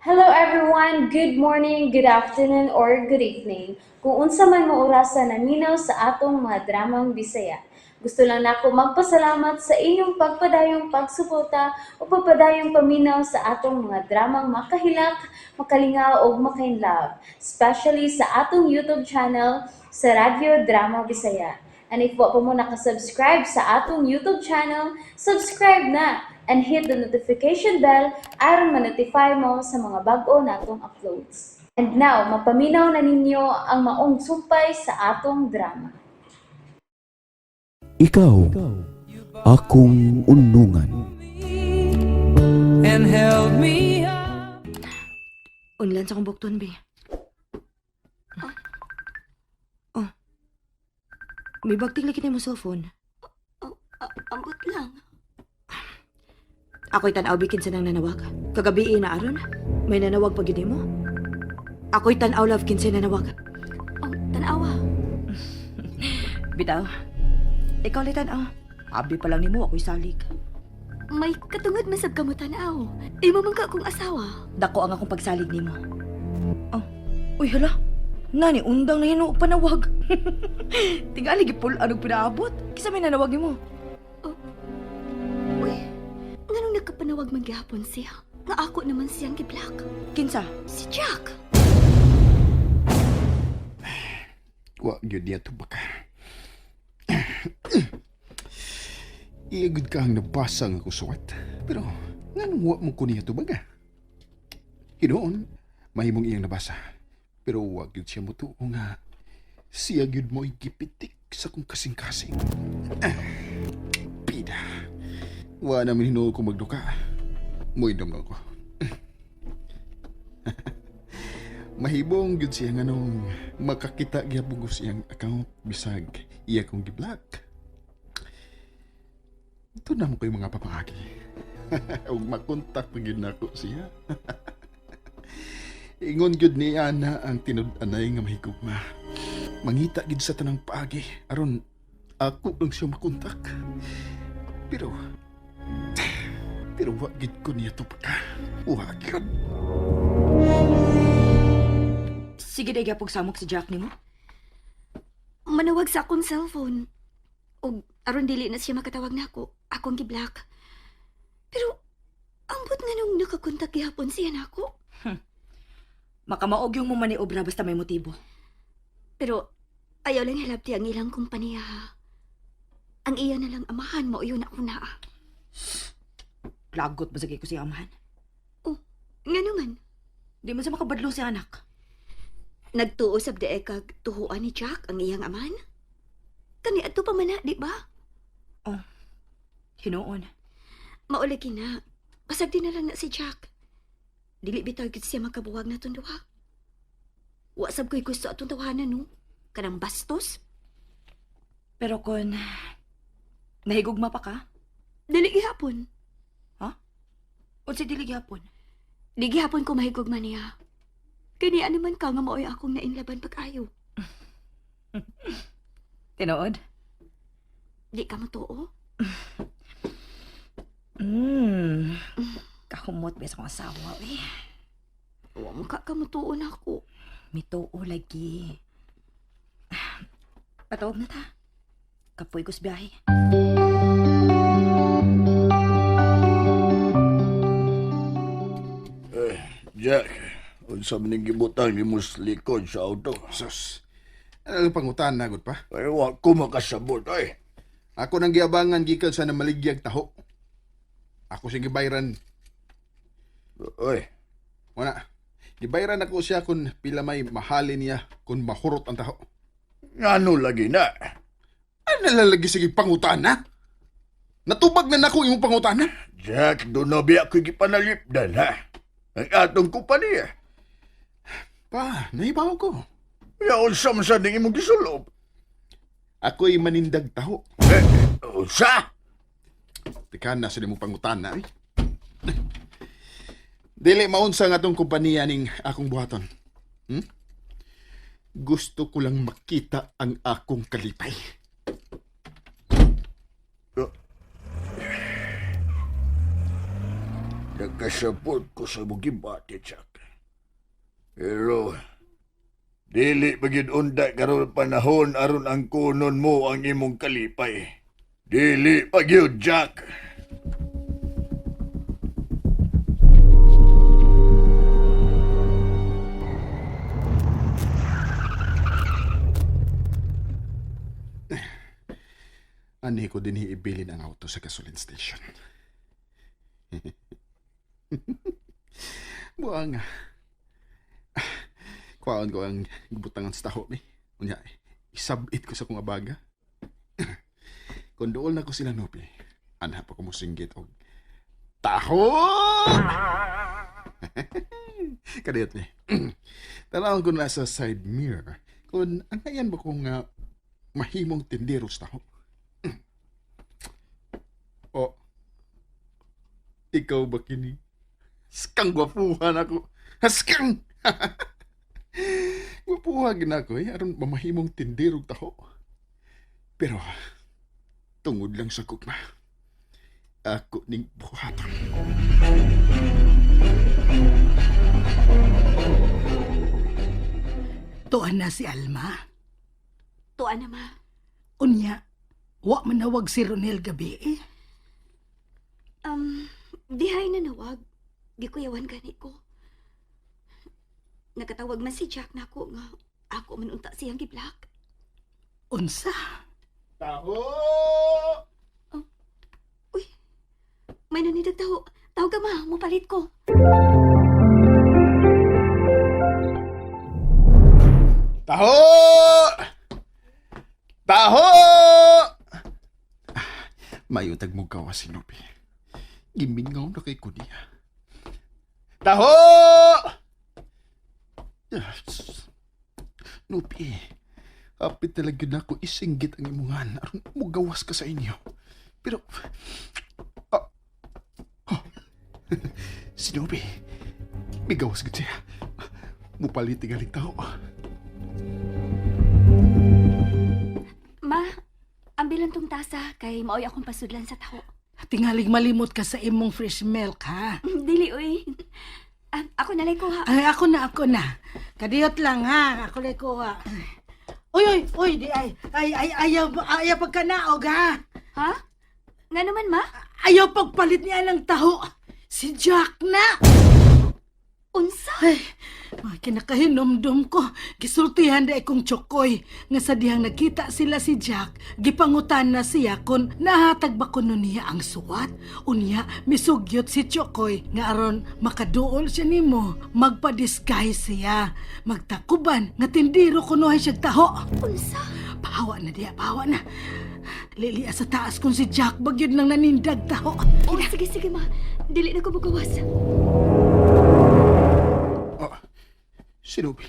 Hello everyone! Good morning, good afternoon, or good evening. Kung unsa man mo orasa naminaw sa atong mga dramang Bisaya. Gusto lang nako magpasalamat sa inyong pagpadayong pagsuporta o pagpadayong paminaw sa atong mga dramang makahilak, makalingaw ug makainlove, especially sa atong YouTube channel sa Radyo Drama Bisaya. And if wa pa mo nakasubscribe sa atong YouTube channel, subscribe na and hit the notification bell aron ma-notify mo sa mga bag-o natong uploads. And now, mapaminaw na ninyo ang maong sumpay sa atong drama. Ikaw, akong unungan. And held me up. Unlan sa akong bukton, be. Oh. May bagting lagi na mo cellphone. Oh, ambot lang. Ako'y tanaw bikin sa nang nanawag. Kagabi na aron. May nanawag pag yun mo. Ako'y tanaw love kinsa nanawag. Oh, tanawa. Bitaw. Ikaw lang tanaw. Abi pa lang nimo ako'y salig. May katungod masab ka mo tanaw. Imo man ka akong asawa. Dako ang akong pagsalig nimo. Oh. Uy, hala. Nani, undang na hinuog panawag. Tingali gipul anong pinaabot. Kisa may nanawag nimo. Uy, nganong nagkapanawag man gihapon siya? Nga ako naman siyang giblock. Kinsa? Si Jack. Wa gyud niya tubak. Iya gud ka ang nabasa nga kusuwat. Pero nganong wa mo ko niya tubag ah? Hinuon, mahimong iyang nabasa. Pero wa gyud siya motuo nga siya gyud mo'y gipitik sa kong kasing-kasing. Ah, Pida. Wa namin hinuo ko magduka. Moindom na ko. Mahibong gyud siya nganong makakita gyapon ko siyang account bisag iya kong gi-block. Ito na mo ko'y mga papaagi. Ug makontak pa gyud nako siya. Ingon gyud niya na ang tinud-anay nga mahigugma. Mangita gyud sa tanang paagi aron ako lang siya makontak. Pero pero wa gyud ko niya tupaka. Wa gyud. Sige day gyapog samok si Jack nimo. Manawag sa akong cellphone. Og aron dili na siya makatawag nako, akong giblock. Pero ambot nganong nakakontak gihapon siya nako. Makamaog yung mo maniobra basta may motibo. Pero ayaw lang hilabti ang ilang kumpanya ha. Ang iya na lang amahan mo yun ako na. Lagot ba sa ko siya amahan? Oh, ngano man? Di man sa makabadlo si anak. Nagtuo sab di kag tuhuan ni Jack ang iyang amahan? Kani adto pa man na, di ba? Hinuon. Maulagi na. Pasag di na lang na si Jack. Dili bitaw gyud siya makabuwag na itong duha. Wa sab ko'y gusto atong tawanan, no? Kanang bastos. Pero kung nahigugma pa ka, Dili gihapon. unsa dili gyapon? Di gihapon ko mahigugma niya. Kani ano man ka nga maoy akong nainlaban pag-ayo. Tinuod? Di ka matuo? Kahumot ba sa akong asawa, eh. Wa mo ka ka matuo na ako. Mituo lagi. Patawag na ta. Kapoy ko sa biyahe. Jack, unsa man ning gibutang nimo sa likod sa auto? Sus. Ano lang pangutan na gud pa? Ay, wa ko makasabot ay. Ako nang giabangan gikan sa namaligyag taho. Ako siyang gibayran. Oy, Wala. Gibayran ako siya kung pila may mahalin niya kung mahurot ang taho. ngano lagi na? Ano nalalagi sige pangutan na? Natubag na nako imong pangutan na? Jack, do na biya ko gipanalipdan ha. Ang atong kompanya. Pa, nahibaw ko. Ya unsa man sa ning imong gisulob? Ako'y manindag taho. Eh, unsa? Teka na sa imong pangutan na. Eh. Dili maunsa nga atong kompanya ning akong buhaton. Hmm? Gusto ko lang makita ang akong kalipay. Nagkasabot ko sa imong gibati, Jack. Pero dili pa gyud unta karon panahon aron ang kunon mo ang imong kalipay. Dili pa gyud, Jack. Ani ko din hiibilin ang auto sa gasoline station. Buang. Kuhaan ko ang butangan sa taho ni. Unya, isabit ko sa kong abaga. Kung dool na ko sila nupi, anha pa ko musinggit og taho! Kadiyot ni. Tanawon ko na sa side mirror. Kung angayan ba kong mahimong tindero sa taho. O, ikaw ba kini? Skang gwapuhan ako. Haskang! Gwapuhan gina ako eh. Aron mamahimong tindirog taho. Pero, tungod lang sa gugma. Ako ning buhaton. Tuan na si Alma. Tuan na, ma. Unya, wa manawag si Ronel gabi eh. Dihay na nawag. Gikuyawan gani ko. Nakatawag man si Jack nako nga ako man unta siyang giblock. Unsa? Taho! Uy, may nanidag taho. Tawag ka ma, mupalit ko. Taho! Taho! Mayutag mo gawa si Nobi. Gimingaw na kay Kunia. Taho! Yes. Nobi, apit talaga na ako isinggit ang imungan aron mugawas ka sa inyo. Pero, ah, oh, si Nobi, migawas gud siya. Mupalit tingaling taho. Ma, ambilan tong tasa kay maoy akong pasudlan sa taho. Tingalig malimot ka sa imong fresh milk ha. Dili uy. Ah, ako nalay ko ha. Ay, ako na, ako na. Kadiyot lang ha. Ako na kuha. Uy, uy, uy, di ay, ay, ay, ayaw, ayaw pagkanaog ha. Ha? Nga naman ma? Ayaw pagpalit niya ng taho. Si Jack na. Unsa? Ay, mga kinakahinomdom ko. Gisultihan da ikong tsokoy. Nga sa dihang nagkita sila si Jack, gipangutan na siya kung nahatag ba kuno niya ang suwat. Unya, misugyot si Tsokoy nga aron makaduol siya nimo. Magpa-disguise siya. Magtakuban nga tindiro kuno ay siya taho. Unsa? Pahawa na diya, pahawa na. Lilia sa taas kung si Jack bagyod nang nanindag taho. Oh, sige sige ma. Dili na ko mugawas. Ah, Sinobi,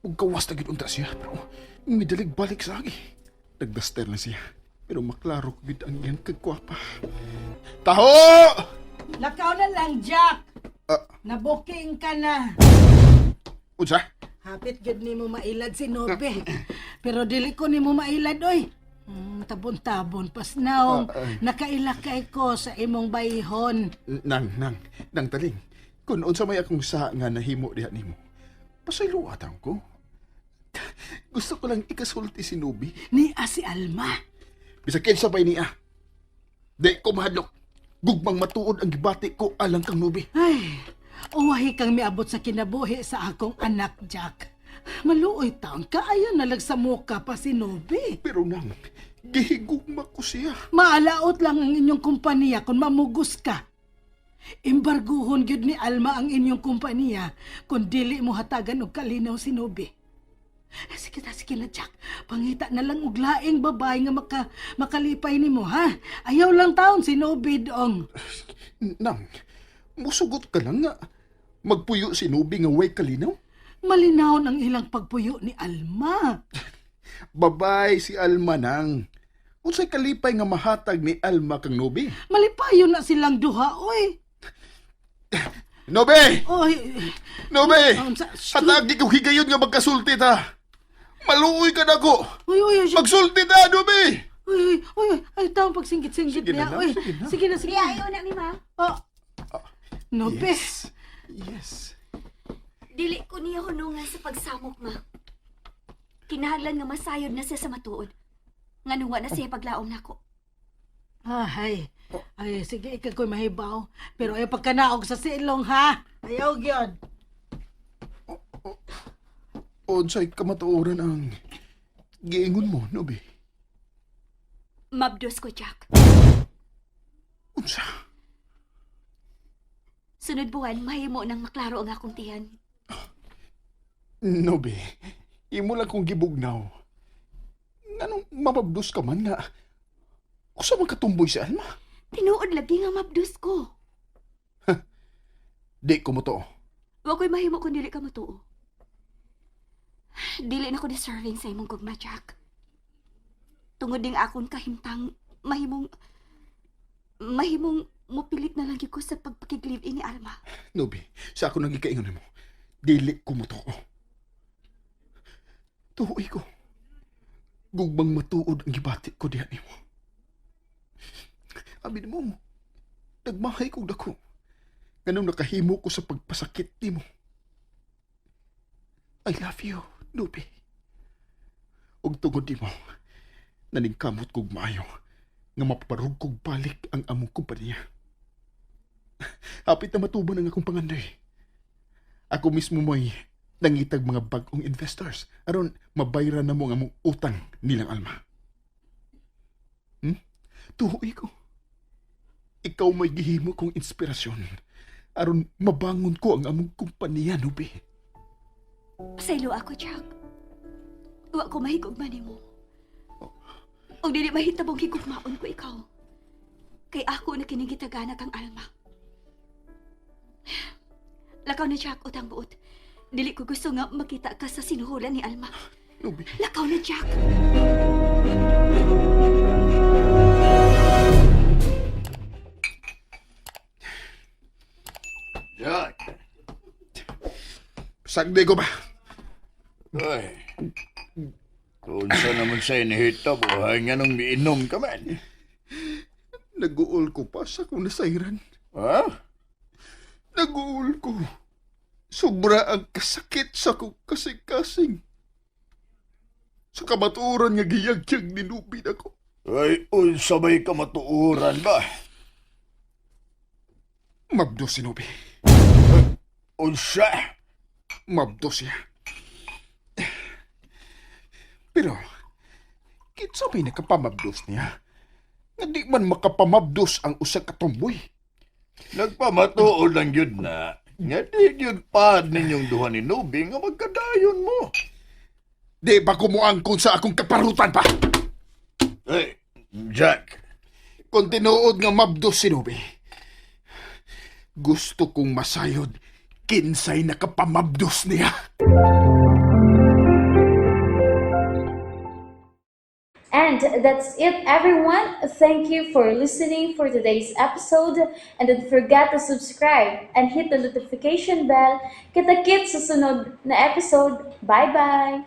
huwag kawas na gid unta siya, pero midalig balik sa agi. Nagdaster na siya, pero maklaro ko gid ang iyang kagkwapa. Taho! Lakaw na lang, Jack. Ah. Nabuking ka na. Unsa? Hapit gyud nimo mailad si Nobe. Pero dili ko nimo mailad oy. Tabon-tabon pas naong Ah, ay. nakaila kay ko sa imong bayhon. Nang, nang, nang taling. Kung unsa may akong sa nga nahimo diha nimo. Pasaylo atang ko. Gusto ko lang ikasulti si Nubi. Ni si Alma. Bisag kinsa pa niya. Di ko mahadlok. Gugmang matuod ang gibati ko alang kang Nubi. Ay, uwahi kang miabot sa kinabuhi sa akong anak Jack. Maluoy taon kaayo nalag sa muka pa si Nobe. Pero nang, gihigugma ko siya. Maalaot lang ang inyong kumpanya kung mamugos ka. Embarguhon gyud ni Alma ang inyong kumpanya kung dili mo hatagan og kalinaw si Nobe. Eh, sige na, sige na, Jack. Pangita na lang og laing babae nga makalipay nimo, ha? Ayaw lang taon si Nobe dong. Nang, musugot ka lang nga. Magpuyo si Nubi nga way kalinaw. Malinaw ang ilang pagpuyo ni Alma. Babay si Alma nang. Unsay kalipay nga mahatag ni Alma kang Nubi? Malipayon na silang duha, oy. Nubi! Oy, Nubi! Sa- Hatagi ko higayon nga magkasulti ta. Maluoy ka na ko. Uy, uy, uy, Magsulti ta, Nubi! uy, uy, uy, ay, taong pagsinggit-singgit Sige niya. na lang, Uy, sige na. sige na, sige Di na. ayo na mi ma. Oh. Nobe. Yes. Yes. Dili ko niya hunungan sa pagsamok, ma. Kinahanglan nga masayod na siya sa matuod. Nganong wa na siya paglaom nako. Ay, ay, sige, ikaw ko'y mahibaw. Pero ay pagkanaog sa silong, ha? Ayaw gyud. Unsay kamatuoran ang giingon mo, Nubi? Mabdos ko, Jack. Unsa? Sunod buwan, mahimo nang maklaro ang akong tiyan. Nubi, imo lang kong gibugnaw. Nganong mababdos ka man nga? Usa man katumboy si Alma? Tinuod lagi nga mabdos ko. Di ko mo to. Wa ko'y mahimo kung dili ka matuo. Dili na ko deserving sa imong gugma, Jack. Tungod ding akong kahimtang, mahimong mupilit na lang gyud ko sa pagpakig-live-in ni Alma. Nubi, sa ako nang gikaingon nimo. Dili ko mo to. Tuoy ko. Gugmang matuod ang gibati ko diha nimo. Abi nimo, nagmahay kog dako. Nganong nakahimo ko sa pagpasakit nimo. I love you, Nubi. Ug tungod nimo, naningkamot kog maayo nga mapaparug kog balik ang among kumpanya. Hapit na matuban ang akong pangandoy. Ako mismo mo'y nangitag mga bagong investors aron mabayran na mo ang among utang nilang Alma. Tuhoy ko. Ikaw may gihimo kong inspirasyon aron mabangon ko ang among kumpanya, Nubi. Pasaylo ako, Jack. Wa ko mahigugma nimo. Og dili mahitabong higugmaon ko ikaw. Kay ako na kinigitagana kang Alma. Lakaw na, Jack, utang buot. Dili ko gusto nga makita ka sa sinuhulan ni Alma. Nubi. Lakaw na, Jack. Jack. Sagdi ko ba? Ay. Kung sa naman sa inihita buhay nga nung miinom ka man. Nag-uol ko pa sa akong nasayran. Ha? Nag-uol ko. Sobra ang kasakit sa akong kasing-kasing. Sa kamatuoran nga giyagyag ni Nubi ako. Ay, unsa may kamatuoran ba? Mabdo si Nubi. Unsa? Mabdo siya. Pero, kinsa may nakapamabdos niya? Nga di man makapamabdos ang usa ka tumboy. Nagpamatuod lang yun na. Nga di yun paad ninyong duha ni Nubi nga magkadayon mo. Di ba kumuangkon sa akong kaparutan pa? Ay, Jack. Kung tinuod nga mabdos si Nubi, gusto kong masayod kinsay nakapamabdos niya. And that's it, everyone. Thank you for listening for today's episode. And don't forget to subscribe and hit the notification bell. Kita-kits sa sunod na episode. Bye-bye!